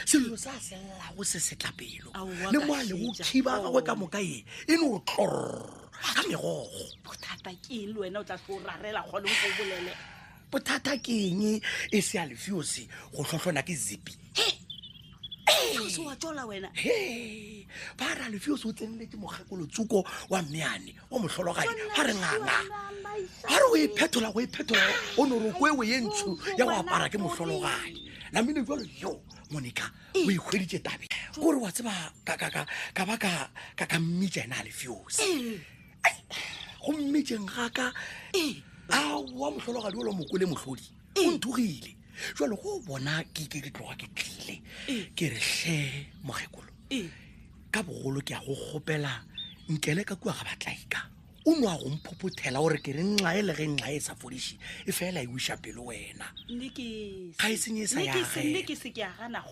Sello sa se llago se setla pelo. Aowa, Le ka mo a lego šetša. khiba gagwe ka Oh. moka ye e no tlorr ka megogo. Bothata ke eng le wena o tla tlo rarela kgone go bolele? Bothata ke eng e se a lefiose go hlohlona ke zipi? Se wa tsola wena. He, ba re Alfios o tseneletse mokgekolo tsuko wa mmeane wa mohlologadi ba re nganga ba re o e phetola go e phetola o no re kwewe ye ntsho ya go apara ke mohlologadi namile jalo yo monica o e hweditše tabe kore wa tseba ka- ka- ka- ka ba ka- ka ka mmitša ena Alfios go mmitšeng ga ka aowa mohlologadi o lo mokole mohlodi o nthogile jalo go bona ke ke ke tloga ke tlile ke re hle mokgekolo ka bogolo ke a go kgopela nkele ka kua ga batlaika o no a go mphophothela gore ke re nxa e le ge nxa e sa fodiše e fela e wiša pelo wena Nne ke Ga e senye e sa nne ke se- yagela. nne ke se ke a gana.